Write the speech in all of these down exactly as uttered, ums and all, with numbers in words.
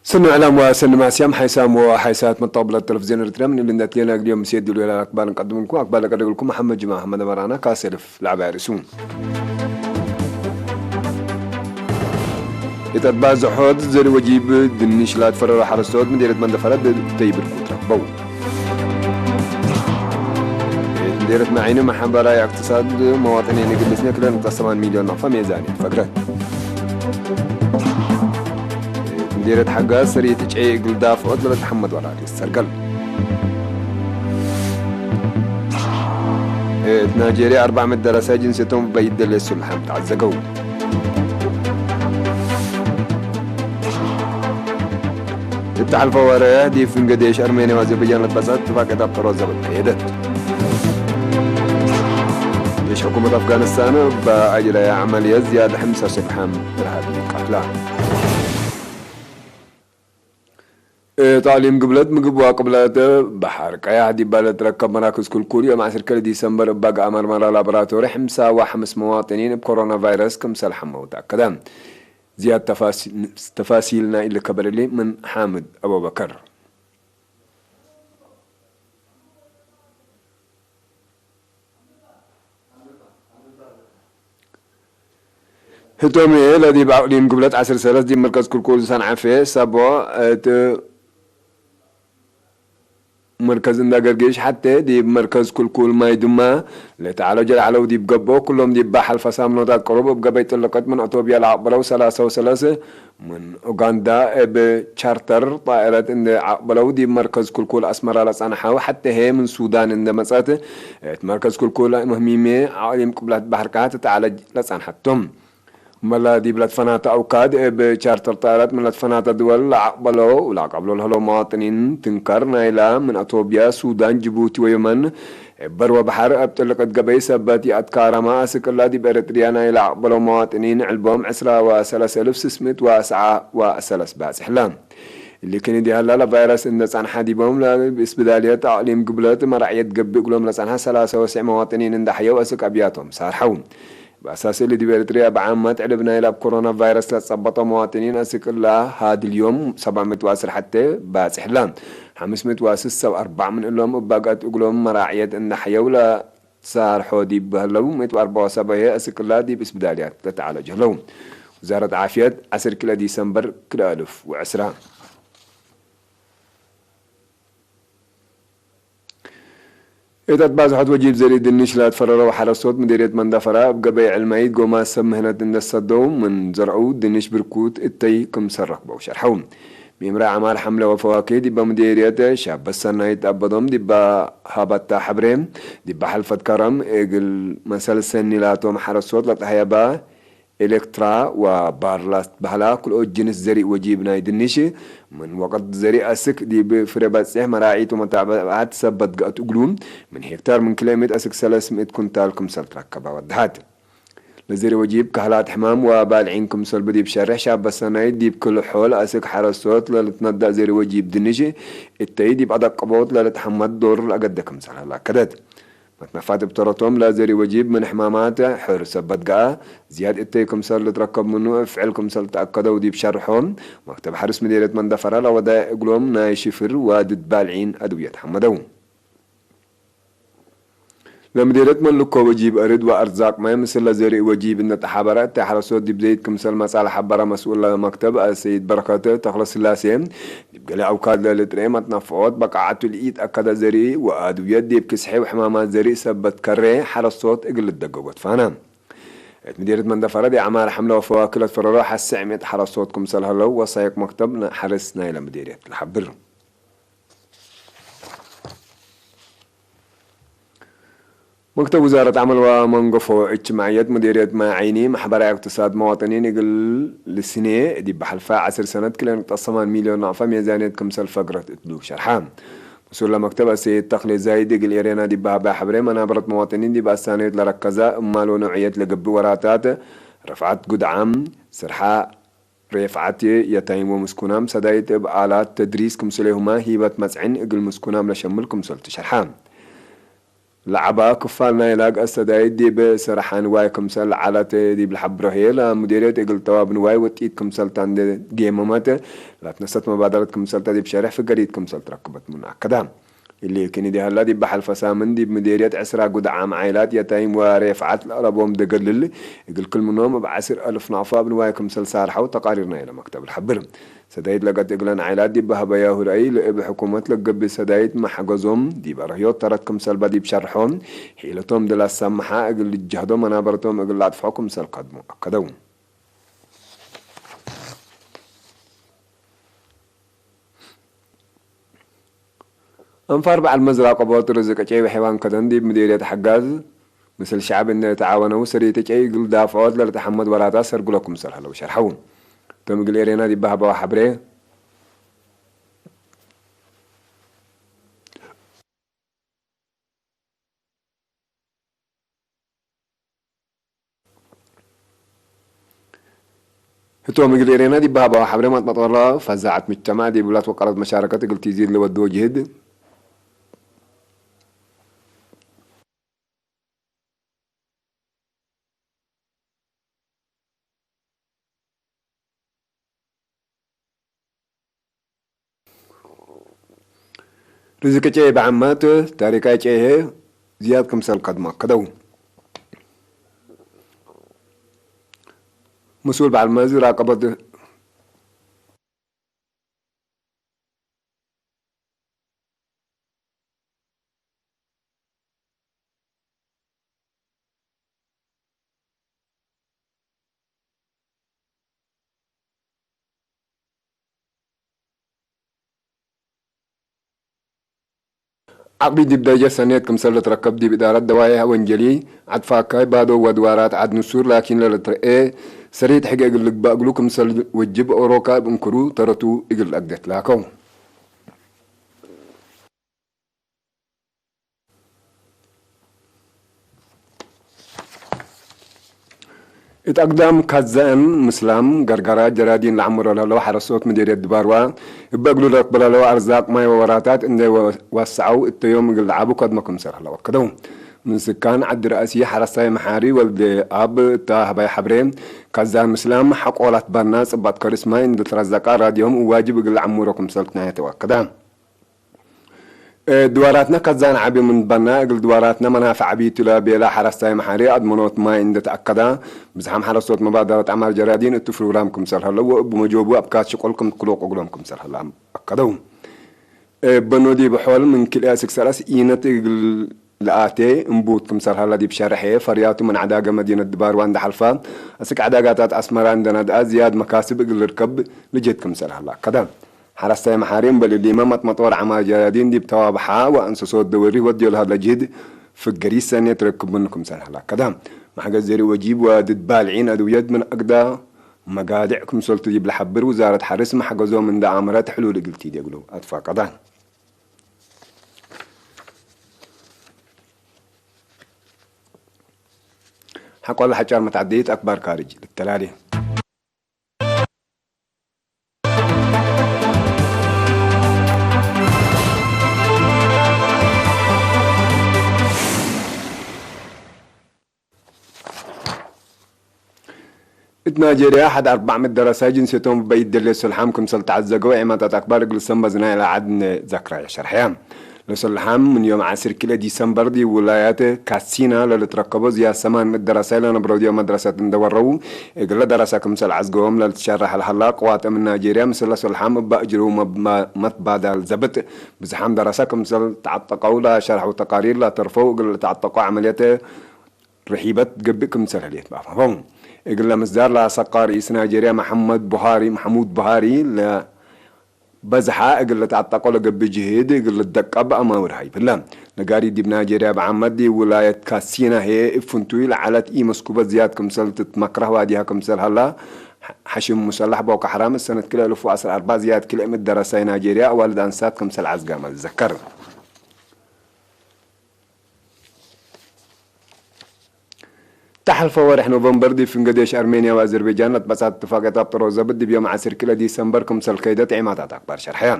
ሰኒ ዕላም ወሰኒ ማስያም ሓይሳም ወሓይሳት መተቀብላት ተለፍዝዮን ኤረትርያ፣ ምን እሊ እንዴ ትሌና እግል ዮም ምሴ ዲሉ ሄላ አክባር እንቀድምልኩም። አክባር ለቀደግልኩም መሐመድ ጅማ አሕመድ አመራና ካሰ እልፍ ለዐባይ ርእሱ። እት አትባዝሖት ዘሪ ወጂብ ድንሽ ላትፈረሮ ሐረስቶት ምዴርየት መንደፈረ እተይ ብርኩ ትረክበው። እት ምዴርየት ማዒኒ መሐበራይ እቅትሳድ መዋጥኒን እግል ልስኔ ክልኤ ነጥብ ሰማን ሚልዮን ናቅፋ ሜዛንየት ፈግረት። እት ምዴርየት ሐጋዝ ሰሪት ጨይ እግል ዳፍዖት ለለትሐመድ ወራሪስ ሰርገል። እት ናይጄርያ አርበዕ ምእት ደረሰ ጅንስየቶም እበ ኢደሌ ሱልሐም ተዐዘገው። እት ሐልፈ ወርሕ ዲብ ፍንገዴሽ አርሜንያ ወአዘርበጃን ለትበጸሐት እትፋቅየት አብጠሮት ዘበጥ ቀየደት። ጄሽ ሕኩመት አፍጋኒስታን እበ አጅረየ ዐመልየት ዝያድ ሐምሳ ሱልሐም እርሃቢ ቀትላ። እት አቅሊም ግብለት ምግብ ወቅብለት በሐር ቀያሕ ዲባ ለትረከብ መራክዝ ክልኩል፣ ዮም ዐስር ክልኤ ዲሰምበር እበ ገአ መርመራ ላቦራቶሪ፣ ሕምሳ ወሐምስ መዋጥኒን እብ ኮሮና ቫይረስ ክምሰል ሐመው ተአከደ። ዝያድ ተፋሲ-፣ ተፋሲል ናይ እሊ ከበር እሊ ምን ሓምድ አቡበከር። ህቶም ህዬ፣ ለዲብ አቅሊም ግብለት ዐስር ሰለስ ዲብ መርከዝ ክልኩል ሰንዐፌ ሰቦ እት መርከዝ እንዳ ገርጌሽ ሐቴ ዲብ መርከዝ ክልኩል ማይ ድማ ለተዓለጀ ለዐለው ዲብ ገብኦ፣ ኩሎም ዲብ በሐልፈ ሳምኖታት ቅሩብ እብ ገበይ ጥልቀት ምን አቶብያ ለአቅበለው ሰላሳ ወሰለስ ምን ኡጋንዳ እብ ቻርተር ጣእረት እንዴ አቅበለው፣ ዲብ መርከዝ ክልኩል አስመራ ለጸንሐው ሐቴ ህዬ ምን ሱዳን እንዴ መጽአት፣ እት መርከዝ ክልኩል ምህሚሜ አቅሊም ቅብለት በሐር ቀያሕ ትትዓለጅ ለጸንሐት ቶም። እመለ ዲብ ለትፈናተ አውካድ እብ ቻርተር ጣእረት ምን ለትፈናተ ድወል ለአቅበለው፣ ለአቀብሎ ለህለው መዋጥኒን ትንከር ናይላ ምን አቶብያ፣ ሱዳን፣ ጅቡቲ ወየመን፣ እብ በር ወበሐር እብ ጥልቀት ገበይ ሰበት ይአትካረመ አስክ እላ ዲብ ኤረትርያ ናይ ለአቅበለው መዋጥኒን ዕልቦም ዕስራ ወሰለስ እልፍ ስስ ምእት ወአስዓ ወሰለስ ባጽሕ ለ። እሊ ክኒ ዲሀላ ለቫይረስ እንደ ጸንሐ ዲቦም ለእብ እስብዳልየት አቅሊም ግብለት መራዕየት ገብእ እግሎም ለጸንሐ ሰላሳ ወስዕ መዋጥኒን እንደ ሐየው አስክ አብያቶም ሳርሐው። በአሳስ እሊ ዲብ ኤረትርያ እብ ዓመት ዕልብ ናይለ እብ ኮሮና ቫይረስ ለትጸበጠው መዋጥኒን አስክ እላ ሀድ ልዮም ሰብዕ ምእት ወዐስር ሐቴ ባጽሕ ለ። ሐምስ ምእት ወስሳ ወአርበዕ ምን እሎም እብ አግአት እግሎም መራዕየት እንደ ሐየው ለሳርሖ ዲብ ህለው፣ ምእት ወአርበዕ ወሰብዕ ህዬ አስክ እላ ዲብ እስብዳልያት ለተዓለጅ ህለው። ውዛረት ዓፍየት፣ ዐስር ክልኤ ዲሰምበር ክልኤ አልፍ ወዕስራ። እት አትባዝሖት ወጂብ ዘርኢ ድንሽ ለአትፈረረው ሐረስቶት ምዴርየት መንደፈራ፣ እብ ገበይ ዕልማይት ጎማት ሰብ ምህነት እንዴ ሰደው ምን ዘርዐው ድንሽ ብርኩት እተይ ክምሰል ረክበው ሸርሐው። ሚምረ አዕማል ሐምለ ወፈዋክህ ዲበ ምዴርየት ሻበት ሰናይት አበዶም ዲበ ሀበታ ሐብሬ፣ ዲበ ሐልፈት ከረም እግል መሰል ሰኒ ላቶም ሐረስቶት ለተሀየበ ኤሌክትራ ወባርላስ በህላ ክልኦት ጅንስ ዘሪእ ወጂብ ናይ ድንሽ፣ ምን ወቅት ዘሪእ አስክ ዲብ ፍሬ በጽሕ መራዒት ወመታብዐት ሰበት ገአት እግሉ፣ ምን ሄክታር ምን ክልኤ ምእት አስክ ሰለስ ምእት ኩንታል ክምሰል ትረከበ ወደሐት። ለዘሪእ ወጂብ ካህላት ሕማም ወባልዒን ክምሰልቡ ዲብ ሸሬሕ ሻበት ሰናይት ዲብ ክል ሖል አስክ ሐረስቶት ለልትነዳእ ዘሪእ ወጂብ ድንሽ፣ እተይ ዲብ አደቀቦት ለልትሐመድ ዶር ለአገደ ክምሰል ሀላ አከደት። መትነፋት እብ ተረቶም ለዘሪ ወጂብ ምን ሕማማት ሕር ሰበት ገአ፣ ዝያድ እተይ ክምሰል ልትረከብ ምኑ እብ ፍዕል ክምሰል ተአከደው ዲብ ሸርሖም፣ መክተብ ሐርስ ምዴርየት መንደፈራ ለወዳየ እግሎም ናይ ሽፍር ወድድ ባልዒን አድውየት ሐመደው። ለምዴርየት መልኮ ወጂብ እርድ ወአርዛቅ ማይ ምስል ለዘሪ ወጂብ እንደ ተሓበረ፣ እተ ሐረሶት ዲብ ዘይድ ክምሰል መጽአ ለሐበረ መስኡል ለመክተብ አሰይድ በረከት ተክለስላሴ፣ ዲብ ገሌ አውካድ ለልጥሬ መትነፍዖት በቃዓቱ ለኢተአከደ ዘርኢ ወአድውየት ዲብ ክስሒ ወሕማማት ዘርኢ ሰበት ከሬ ሐረስቶት እግል ልደገጎ ትፋነ። እት ምዴርየት መንደፈረ ዲብ ዐማር ሐምለ ወፈዋክህ ለትፈረሮ ሐሴዕ ምእት ሐረስቶት ክምሰል ሀለው ወሳይቅ መክተብ ሐርስ ናይለ ምዴርየት ለሐብር። መክተብ ውዛረት ዐመል ወመንገፎ እጅትማዕየት ምዴርየት ማይ ዐይኒ፣ መሕበራይ እቅትሳድ መዋጥኒን እግል ልስኔ፣ ዲብ ሐልፈ ዐስር ሰነት ክልኤ ነጥብ ሰማን ሚልዮን ናቅፋ ሜዛንየት ክምሰል ፈግረት እትሉ ሸርሐ። መስኡል ለመክተብ አሰይድ ተክሌ ዛይድ እግል ኤሬና ዲብ ሀበ ሐብሬ፣ መናበረት መዋጥኒን ዲብ አሳንዮት ለረከዛ እማል ወኖዕየት ለገብእ ወራታት፣ ረፍዐት ጉድዓም፣ ስርሓ ሬፍዓት የታይም ወምስኩናም ሰዳይት እብ አላት ተድሪስ ክምስሌሁመ ሂበት መጽዕን እግል ምስኩናም ለሸምል ክምሰል ትሸርሐ። ለዐባ ክፋል ናይ ላግአት ሰዳይት ዲብ ሰርሐ ንዋይ ክምሰል ለዐለት ዲብ ለሐብሮ ህዬ፣ ለሙዴርየት እግል ተዋብ ንዋይ ወጥኢት ክምሰል ተ እንዴ ጌመመት፣ ለትነሰት መባደረት ክምሰል ተ ዲብ ሸሬሕ ፍገሪት ክምሰል ትረክበት ምኑ አከደ። እሊ ክኒ ዲሀላ ዲብ ሐልፈ ሳምን ዲብ ምዴርየት ዕስራ ጉድዓም ዓኢላት የታይም ወሬፍዓት ለአለቦም ደገልል፣ እግል ክል ምኖም እብ ዐስር አልፍ ናፋ እብ ንዋይ ክምሰል ሳርሐው ተቃሪር ናይለ መክተብ ለሐብር። ሰዳይት ለገጥ እግለን ዓኢላት ዲብ በሀበያሁ ረአይ፣ ለእብ ሕኩመት ለገብእ ሰዳይት መሐገዞም ዲብ አርህዮት ተረት ክምሰል በ ዲብ ሸርሖ፣ ሒለቶም ድል አሳምሐ እግል ልጀህዶ መናበረቶም እግል ለአጥፍሖ ክምሰል ከድሞ አከደው። አንፋር በዐል መዝራቀቦት ርዝቅ ጨይ ወሐይዋን ከደን ዲብ ምዴርየት ሐጋዝ ምስል ሸዐብ እንዴ ተዓወነው፣ ሰዴተ ጨይ እግል ዳፍዖት ለልትሐመድ ወራታት ሰርግሎ ክምሰል ሀለው ሸርሐው። እቶም እግል ኤሬና ዲብ በሀበው ሐብሬ፣ ህቶም እግል ኤሬና ዲብ በሀበው ሐብሬ መጥመጦረ ፈዛዐት ምጅተማዕ ዲብ ላት ወቀረት መሻረከት እግል ቲዚድ ለወድዎ ጅህድ፣ ርዝቅ ጨይ በዐመት፣ ታሪካይ ጨይ ህዬ ዝያድ ክምሰል ከድሞ አከደው። ምስኡል በዐል መዝ ራቀበት። ዐቅዲ ዲብ ደረጀት ሰኔት ክምሰል ልትረከብ፣ ዲብ እዳረት ደዋዬሕ ወንጀሊ ዐድ ፋካይ ባዶ ወድዋራት ዐድ ንሱር ላኪን ለልትረኤ ሰሪት ሕገ እግል ልግበእ እግሉ ክምሰል ወጅብ ኦሮካ እብ እንክሩ ተረቱ እግል አግደት ላከው። እት አግዳም ካዛን ምስላም ገርገራ ጀራዲን ለዐምሮ ለህለው ሐረሶት ምዴርየት ድባርዋ፣ እበ እግሉ ለረክበ ለህለው አርዛቅ ማይ ወወራታት እንዴ ወ-፣ ወሰዐው እተ ዮም እግል ለዐቡ ከድሞ ክምሰል ሀለው አከደው። ምን ስካን ዐዲ ረአሲ ሐረስታይ መሓሪ ወልዴ አብ እታ ሀባይ ሐብሬ፣ ካዛን ምስላም ሐቆላት ባና ጽባጥ ከርስ ማይ እንዴ ትረዘቃ ራድዮም ዋጅብ እግል ለዐምሮ ክምሰል ትናየተ ወአከደ። ድዋራትነ ከዛን ዐቢ ምን በና፣ እግል ድዋራትነ መናፍዕ ዐቢ ቱ ለቤለ ሐረስታይ መሓሪ አድመኖት ማይ እንዴ ተአከዳ፣ ብዝሓም ሐረሶት መባደረት ዐማር ጀራዲን እቱ ፕሮግራም ክምሰል ሀለው ወእብ መጆቡ አብካት ሽቁል ክም ትክሉቅ እግሎም ክምሰል ሀለ አከደው። እበ ኖዲ ብሖል ምን ክልኤ እስክ ሰለስ ኢነት እግል ለአቴ እምቡት ክምሰል ሀለ ዲብ ሸርሐ፣ ፈርያቱ ምን ዐዳገ መዲነት ድባርዋ እንዴ ሐልፈ፣ አስክ ዐዳጋታት አስመራ እንዴ ነድአ ዝያድ መካስብ እግል ልርከብ ልጅህድ ክምሰል ሀለ አከደ። ሐረስታይ መሓሪ እምበል እሊመ መጥመጦር ዐማር ጀራዲን ዲብ ተዋብሓ ወአንሰሶት ደወሪ ወድዮ ለሀለ ጅህድ ፍገሪት ሰኔት ረክብ ምኑ ክምሰል ሀለ አከደ። መሕገዝ ዘሪ ወጂብ ወድድ ባልዒን አድውየት ምን አግዳ መጋድዕ ክምሰልቱ ዲብ ለሐብር ውዛረት ሐርስ መሕገዞም እንዴ አመረት ሕሉል እግል ቲዴ እግሉ አትፋቀደ። ሐቆለ ሐጫር መትዐደይት አክባር ካርጅ ልተላሌ። እት ናይጄርያ፣ ሐድ አርበዕ ምእት ደረሳይ ጅንስየቶም እበ ኢደሌ ሰልሓም ክምሰል ተዐዘገው ዔማታት አክባር እግል ሰመዝ ናይለ ዐድ ንዘክረ ሸርሐየ። ለሰልሓም ምን ዮም ዐስር ክልኤ ዲሰምበር ዲብ ውላየት ካሲና ለልትረከቦ ዝያድ ሰማን ምእት ደረሳይ ለነብሮ ዲብ መድረሰት እንዴ ወረው፣ እግለ ደረሰ ክምሰል ዐዝገዎም ለልትሸረሕ ለሀላ ቅዋት አምን ናይጄርያ፣ ምስለ ሰልሓም እበ አጅርው መብ-፣ መ-፣ መትባዳል ዘብጥ ብዝሓም ደረሰ ክምሰል ተዐጠቀው ለሸርሐው ተቃሪር ለተርፈው፣ እግል ለተዐጠቀው ዐመልየት ርሒበት ገብእ ክምሰል ህሌት በአፋፎም። እግለ ምስዳር ለአሰቃ ርኢስ ናይጄርያ መሐመድ ቡሃሪ፣ መሐሙድ ቡሃሪ፣ ለበዝሐ እግል ልትዐጠቆ ለገብእ ጅህድ እግል ልትደቀብ አማውር ሀይብ ህለ። ነጋሪት ዲብ ናይጄርያ በዓመት ዲብ ውላየት ካሲና ህዬ እብ ፍንቱይ ለዐለት ኢመስኩበት ዝያድ ክምሰል ትትመክረህ ዋዲሃ ክምሰል ሀላ፣ ሐሽም ሙሰላሕ ቦኮ ሐራም እሰነት ክልኤ እልፍ ወዐስር አርበዕ ዝያድ ክልኤ ምእት ደረሳይ ናይጄርያ አዋልድ አንሳት ክምሰል ዐዝጋመ ልዘከር። ሐልፈ ወርሕ ኖቨምበር ዲብ ፍንገ ዴሽ አርሜንያ ወአዘርቤጃን ለትበጻት እትፋቅየት አብ ጥሮዘብጥ ዲብ ዮም ዐስር ክልኤ ዲሰምበር ክምሰል ከይደ ጤማታት አክባር ሸርሐየ።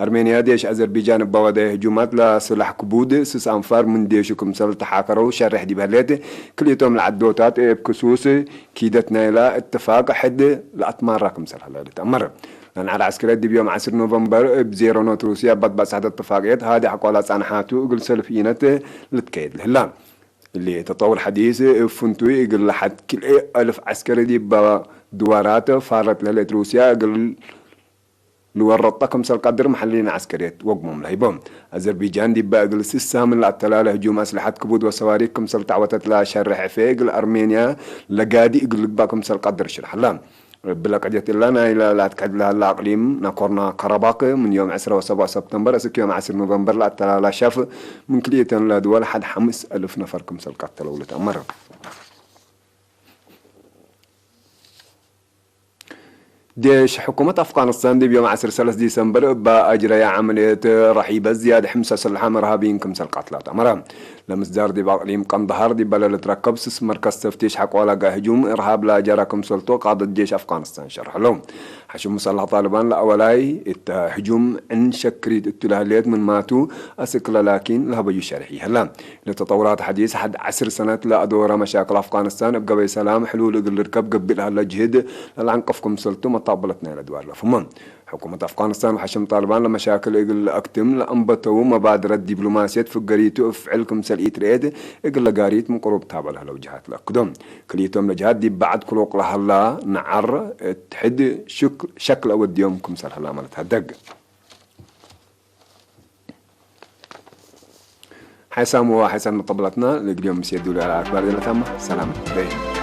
አርሜንያ ዴሽ አዘርቤጃን እበ ወደ ህጁማት ለስላሕ ክቡድ ስስ አንፋር ምን ዴሹ ክምሰል ተሓከረው ሸርሕ ዲብ ህሌት፣ ክልኤቶም ለዐዶታት እብ ክሱስ ኪደት ናይላ እትፋቅ ሕድ ለአትማራ ክምሰል ሀለ ልትአመር። ለንዓል ዐስክርየት ዲብ ዮም ዐስር ኖቨምበር እብ ዜሮ ኖት ሩስያ እበ ትበጽሐት እትፋቅየት ሃዲ አቋላ ጻንሓቱ እግል ሰልፍ ኢነት ልትከየድ ለህላ። እሊ ተጠውር ሐዲስ እብ ፍንቱይ እግል ለሐድ ክልኤ አልፍ ዐስከሪ ዲበ ድዋራት ፋረት ለህሌት ሩስያ እግል ልወረጠ ክምሰል ቀድር መሐልሊን ዐስከርየት ወግሞም ለህይቦ። አዘርቢጃን ዲበ እግል ስሳ ምን ለአተላለ ህጁም አስለሐት ክቡድ ወሰዋሪክ ክምሰል ተዐወተት ለሸርሕ ዕፌ እግል አርሜንያ ለጋዲ እግል ልግባእ ክምሰል ቀድር ሽርሐ ለ። እብለ ቀድየት እለ ናይለ ለአትከድ ለሀለ አቅሊም ናኮርና ካራባክ ምን ዮም ዕስራ ወሰብዓ ሰብተምበር እስክ ዮም ዐስር ኖቨምበር ለአተላላ ሸፍ ምን ክልኤተን ለድወል ሐድ ሐምስ አልፍ ነፈር ክምሰል ቀተለው ልትአመር። ዴሽ ሕኩመት አፍጋኒስታን ዲብ ዮም ዐስር ሰለስ ዲሰምበር እበ አጅረየ ዐመልየት ረሒበት ዝያድ ሕምሰ ሰልሐም እርሃብይን ክምሰል ቀትላ ተአመረ። ለምስዳር ዲብ አቅሊም ቀንደሃር ዲበ ለልትረከብ ስስ መርከዝ ተፍቲሽ ሐቆ ለጋ ህጁም እርሃብ ለጀረ ክምሰልቱ ቃደት ጄሽ አፍጋኒስታን ሸርሐ ለው። ሐሽም ሙሰላሕ ጣልባን ለአወላይ እተ ህጁም ዕን ሸክሪት እቱ ለህሌት ምንማቱ አስክለ ላኪን ለሀበዩ ሸርሕ ይህለ። ለተጠውራት ሐዲስ ሐድ ዐስር ሰነት ለአዶረ መሻክል አፍጋኒስታን እብ ገበይ ሰላም ሕሉል እግል ልርከብ ገብእ ለሀለ ጅህድ ለለዐንቅፍ ክምሰልቱ መታቅበለት ናይለ ድዋር ለፍመ። ሕኩመት አፍጋኒስታን ወሐሽም ጣልባን ለመሻክል እግል ለአክትም ለአንበተው መባድረት ዲብሎማስየት ፍገሪቱ እብ ፍዕል ክምሰል ኢትርኤት እግል ለጋሪት ምን ቅሩብ ታበ ለህለው ጀሃት ለአክዶ። ክልኢቶም ለጀሃት ዲብ በዐድ ክሉቅ ለሀላ ነዓር እት ሕድ ሽክ-፣ ሸክል አወድዮም ክምሰል ህላመ ለትሀደግ። ሐይሳም ወሐይሳም መጠብላትና ለእግል ዮም ምስየዱ ለአለ አክባር ዘለታማ ሰላም በይ።